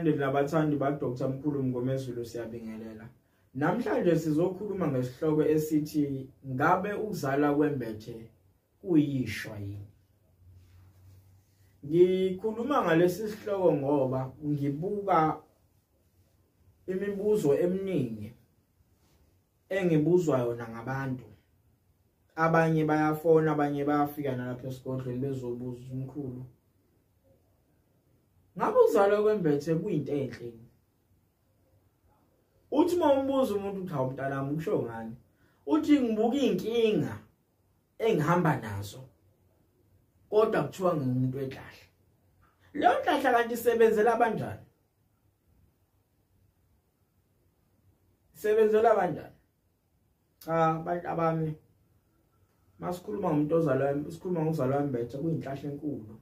Abalandeli nabathandi ba Dr. Mkhulu Mngomezulu, siyabingelela. Namhlanje sizokhuluma ngesihloko esithi ngabe ukuzala kwembethe kuyishwa yini? Ngikhuluma ngalesi sihloko ngoba ngibuka imibuzo eminingi engibuzwa yona ngabantu. Abanye bayafona, abanye bayafika nalapha esigodlweni bezobuza umkhulu. Ngabe ukuzalwa kwembethe kuyinto enhle? Uthi uma umbuza umuntu uthi hawu mntanami usho ngani? Uthi ngibuka inkinga engihamba nazo. Kodwa kuthiwa ngingumuntu wenhlahla. Leyo nhlahla kanti isebenzela kanjani? Isebenzela kanjani? Cha abantu abami, masikhuluma ngomuntu ozalwa, sikhuluma ngozalwa wembethe, kuyinhlahla enkulu.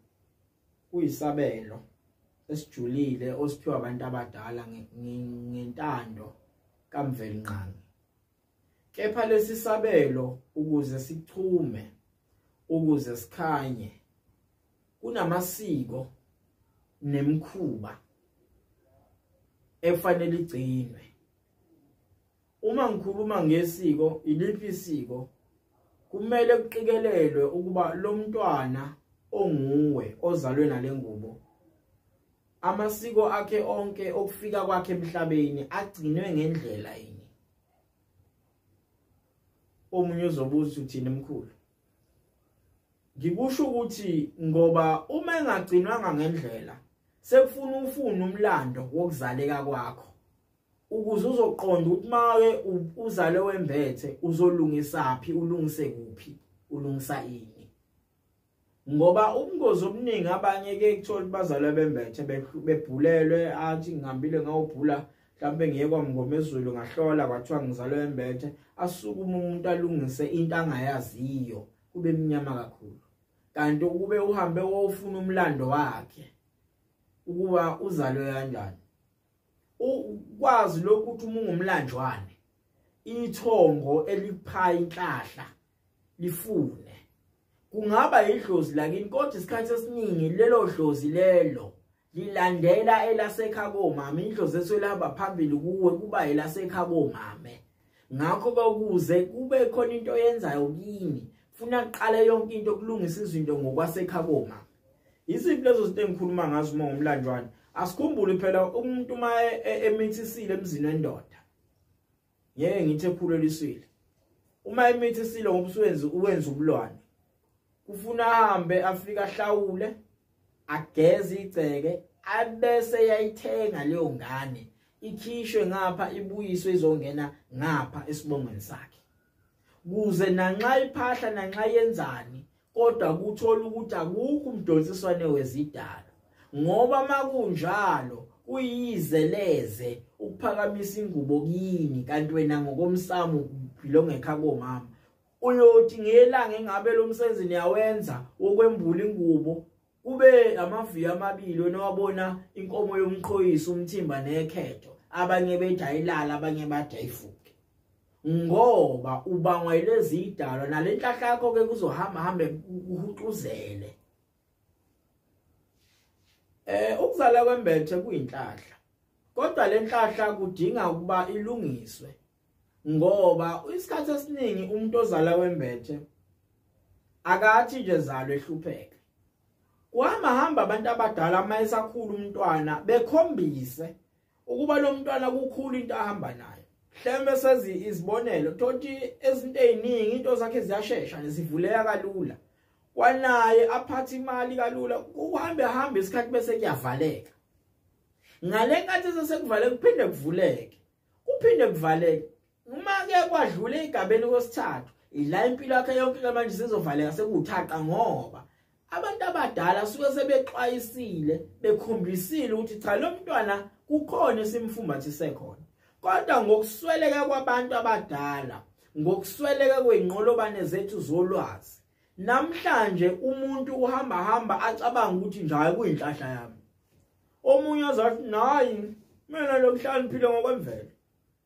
Kuyisabelo esijulile osiphiwa abantu abadala ngentando kaMvelinqangi. Kepha lesi sabelo ukuze sichume, ukuze sikhanye, kunamasiko nemikhuba efanele igcinwe. Uma ngikhuluma ngesiko, iliphi isiko? Kumele kuqikelelwe ukuba lo mntwana onguwe ozalwe nalengubo, amasiko akhe onke okufika kwakhe emhlabeni agcinwe ngendlela yini. Omunye uzobuza uthini mkhulu? Ngikusho ukuthi ngoba uma engagcinwanga ngendlela, sekufuna ufune umlando wokuzaleka kwakho ukuze uzoqonda ukuthi make uzalwe wembethe uzolungisaphi, ulungise kuphi, ulungisa ini. Ngoba ubungozi obuningi abanye ke kuthola bazalwe bembethe bebhulelwe, athi ngihambile ngawubhula mhlawumbe ngiye kwaMngomezulu ngahlola kwathiwa ngizalwe wembethe, asukume umuntu alungise into angayaziyo, kube mnyama kakhulu. Kanti ukube uhambe wofuna umlando wakhe ukuba uzalwe kanjani, ukwazi lokhu ukuthi uma ungumlanjwane ithongo elipha inhlahla lifune, kungaba idlozi lakini, kodwa isikhathi esiningi lelo dlozi lelo lilandela elasekhaya komama. Idlozi esolihamba phambili kuwe kuba elasekhaya komama. Ngakho ukuze kube khona into oyenzayo kini, funa kuqale yonke into kulungisa izinto ngokwasekhaya komama. Iziphi lezo zinto engikhuluma ngazo uma ngumlanjwane? Asikhumbule phela umuntu uma emithisile emzini wendoda, ngeke ngithi ekhulelisile. Uma emithisile ngoba usuwenza uwenza ubulwane, kufuna ahambe afika ahlawule, ageze igceke, abese yayithenga leyo ngane, ikhishwe ngapha ibuyiswe izongena ngapha esibongweni sakhe. Kuze nanxa iphahla nanxa yenzani, kodwa kuthola ukuthi akukho umdonsiswane wezidalo. Ngoba makunjalo kuyizeleze ukuphakamisa ingubo kini, kanti wena ngokomsamo belong ekhaya komama. Uyothi ngelanga engabe lo msebenzi niyawenza wokwembula ingubo, kube amaviyo amabili, wena wabona inkomo yomqhoyisi, umthimba nekhetho, abanye bethi ayilala, abanye bathi ayifuke, ngoba ubangwa yilezi idalwa. Nalenhlahla yakho ke kuzohamba hambe kuhuquzele. Ukuzala kwembethe kuyinhlahla, kodwa lenhlahla kudinga ukuba ilungiswe, ngoba isikhathi esiningi umuntu ozala wembethe akathi nje zalwe ehlupheke. Kuhamba hamba abantu abadala uma esakhula umntwana bekhombise ukuba lo mntwana kukhulu into ahamba nayo. Mhlawumbe sezi izibonelo, thothi izinto eziningi into zakhe ziyashesha zivuleka kalula, kwanaye aphathe imali kalula, kuhambe hambe isikhathi bese kuyavaleka. Ngale nkathi sesekuvaleka kuphinde kuvuleke, kuphinde kuvaleke. Uma ke kwadlula igabeni kwesithathu, ila impilo yakhe yonke manje sizovaleka sekuwuthaqa, ngoba abantu abadala suke sebexwayisile, bekhombisile ukuthi cha lo mntwana kukhona esimfumbathise khona. Kodwa ngokusweleka kwabantu abadala, ngokusweleka kweinqolobane zethu zolwazi, namhlanje umuntu uhamba hamba acabanga ukuthi nje hayi kuyinhlahla yami. Omunye azathi nayi mina lokuhlaniphile ngokwemvelo.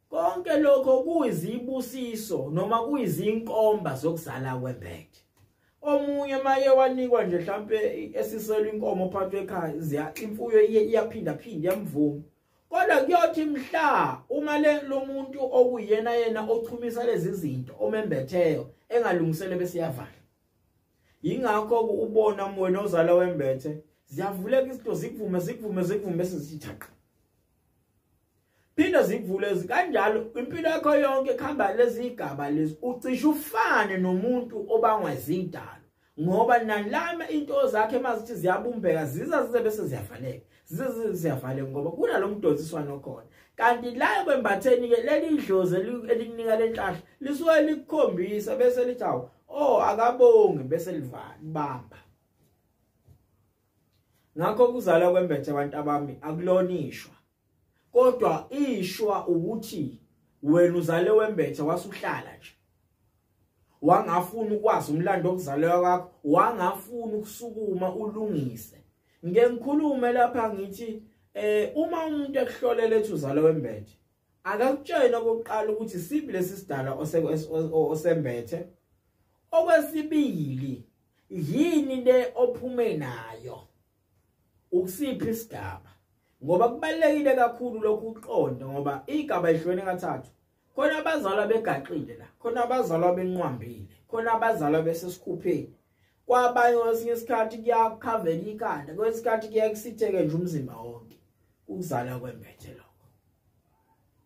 Konke lokho kuyizibusiso noma kuyizinkomba zokuzala kwembethe. Omunye maye wanikwa nje mhlambe esiselwa inkomo phakathi ekhaya, imfuyo iyaphinda phinda iyamvuma. Kodwa kuyothi mhla uma lo muntu okuyena yena ochumisa lezi zinto omembetheyo engalungisele bese yavala. Yingakho ubona wena ozala wembethe ziyavuleka izinto, zikuvume zikuvume zikuvume bese zithaqa. Phinda zikuvule kanjalo impilo yakho yonke kuhamba lezi igaba lezi, ucishe ufane nomuntu obangwa izidalo, ngoba nalama into zakhe mazithi ziyabumbeka ziza zize bese ziyavaleka, zize ziyavaleka ngoba kunalomdonsiswano khona. Kanti la ekwembatheni ke leli dlozi elikunika lenhlahla lisuke likukhombisa bese lithi awu, oh akabongi, bese livala bamba. Ngakho kuzalwa kwembethe abantu abami akulonishwa, kodwa ishwa ukuthi wena uzale wembethe wasuhlala nje, wangafuna ukwazi umlando okuzalwa kwakho, wangafuna ukusukuma ulungise. Ngeke ngikhulume lapha ngithi uma umuntu ekuhlolela ethi uzalwa wembethe, akakutshela okokuqala ukuthi sibi lesi sidala osembethe. Okwesibili, yini le ophume nayo, ukusiphi isigaba, ngoba kubalekile kakhulu lokhu uqonde, ngoba igaba ihlukene kathathu. Khona abazalwa begaxile la, khona abazalwa benqwambile, khona abazalwa besesikhupheni. Kwabanye kwesinye isikhathi kuyakhavela ikhanda, kwesinye isikhathi kuyakusitheke nje umzimba wonke. Ukuzalwa kwembethe lokho.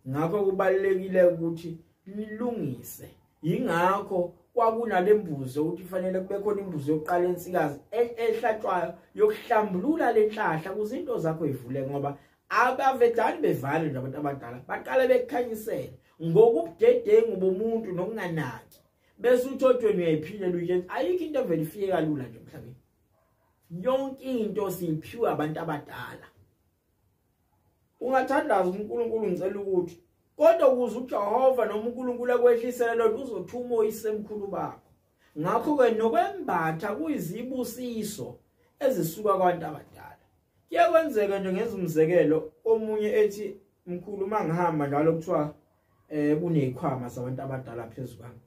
Ngakho kubalekile ukuthi nilungise. Yingakho kwakunalembuzo ukuthi kufanele kube khona imbuzo yokuqala ensikazi ehlatshwayo yokuhlambulula lenhlahla ukuze into zakho ivule, ngoba abavedani bevale nje abantu abadala baqala bekukhanyisela ngokubudedengu bomuntu nokunganaki, bese uthothweni uyayiphilela uyithi ayikho into evele ifike kalula nje emhlabeni. Yonke into siyiphiwe abantu abadala. Ungathandaza uNkulunkulu ngicela ukuthi, kodwa ukuze uJehova noma uNkulunkulu akwehlisele lona uzothuma oyisemkhulu bakho. Ngakho ke nokwembatha kuyizibusiso ezisuka kwabantu abadala. Kuyakwenzeka nje ngezumzekelo omunye ethi mkhulu mangihamba njalo kuthiwa kunezikhwama zabantu abadala phezukwami,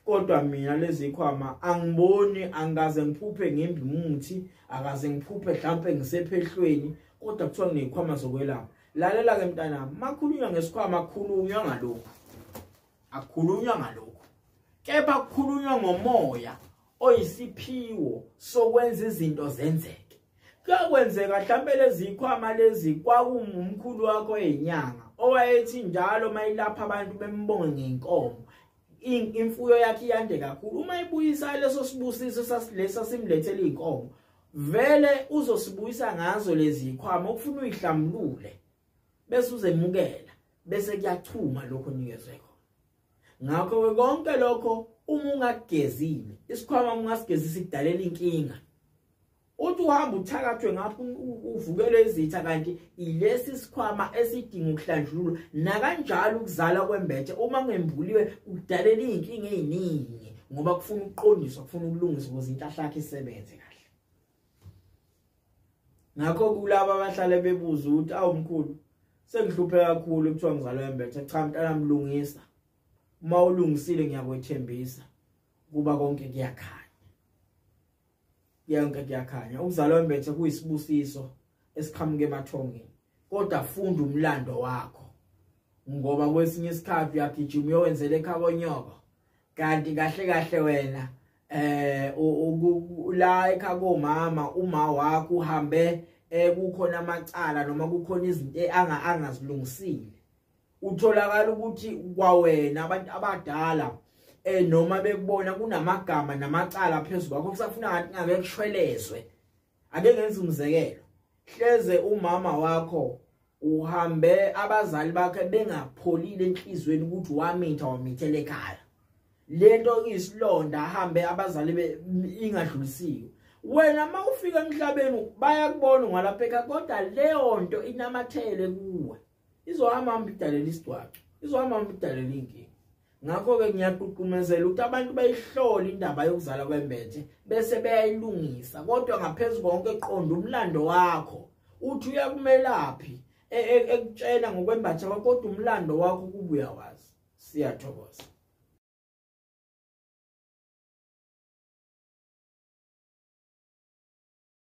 kodwa mina lezi zikhwama angiboni, angikaze ngiphuphe ngimbi umuthi, akaze ngiphuphe mhlawumbe ngisephehlweni, kodwa kuthiwa kunezikhwama zokwelapha. Lalela ke mntanami, makhulunywa ngesikhwama kukhulunywa ngalokhu, akukhulunywa ngalokhu, kepha kukhulunywa ngomoya oyisiphiwo sokwenza izinto zenzeke. Kuyakwenzeka mhlawumbe lezi zikhwama lezi kwakumkhulu wakho eyinyanga owayethi njalo mayilapha abantu bembonge ngenkomo, imfuyo yakhe iyande kakhulu. Uma ibuyisa leso sibusiso sasilesa simlethele inkomo, vele uzosibuyisa ngazo lezi zikhwama okufuna uyihlambulule bese uzemukela, bese kuyachuma lokho nikezwe khona. Ngakho konke lokho uma ungagezile isikhwama, ungasigezisa ikudalela inkinga. Uthi uhamba uthakathwe ngapha uvukele izitha, kanti ilesi sikhwama esidinga ukuhlanjululwa. Nakanjalo ukuzala kwembethe uma kungembuliwe kudalela izinkinga eziningi, ngoba kufuna ukuqondiswa, kufuna ukulungiswa ukuze inhlahla yakhe isebenze kahle. Ngakho kulabo abahlale bebuza ukuthi awu mkhulu sengihluphe kakhulu kuthiwa ngizalwa wembethe, cha mntana mlungisa. Uma ulungisile ngiyakwethembisa kuba konke kuyakhanya, yonke kuyakhanya. Ukuzalwa wembethe kuyisibusiso esiqhamuke emathongeni, kodwa funda umlando wakho, ngoba kwesinye isikhathi uyagijima uyowenzela ekhakonyoko, kanti kahle kahle wena la ekhaya komama uma wakho uhambe kukhona amacala noma kukhona izinto angazilungisile. Utholakala ukuthi kwawena abantu abadala noma bekubona kunamagama namacala phezulu kwakho, kusafuna ngathi ngake kushwelezwe. Ake ngenze umzekelo, hleze umama wakho uhambe abazali bakhe bengapholile enhlizweni ukuthi wamitha wamithela ekhaya, lento iyisilonda ahambe abazali ingadlulisiwe. Wena mawufika emhlabeni bayakubona ngalapha ekhaya, kodwa leyo nto inamathele kuwe, izohamba hamba idalela isigcwaco, izohamba hamba idalela inkinga. Ngakho-ke ngiyagqugqumezela ukuthi abantu bayihlole indaba yokuzalwa kwembethe bese beyayilungisa, kodwa ngaphezu konke qonda umlando wakho, uthi uyakumelaphi ekutshela ngokwembatha kwakho, kodwa umlando wakho kubuya wazi. Siyathokoza.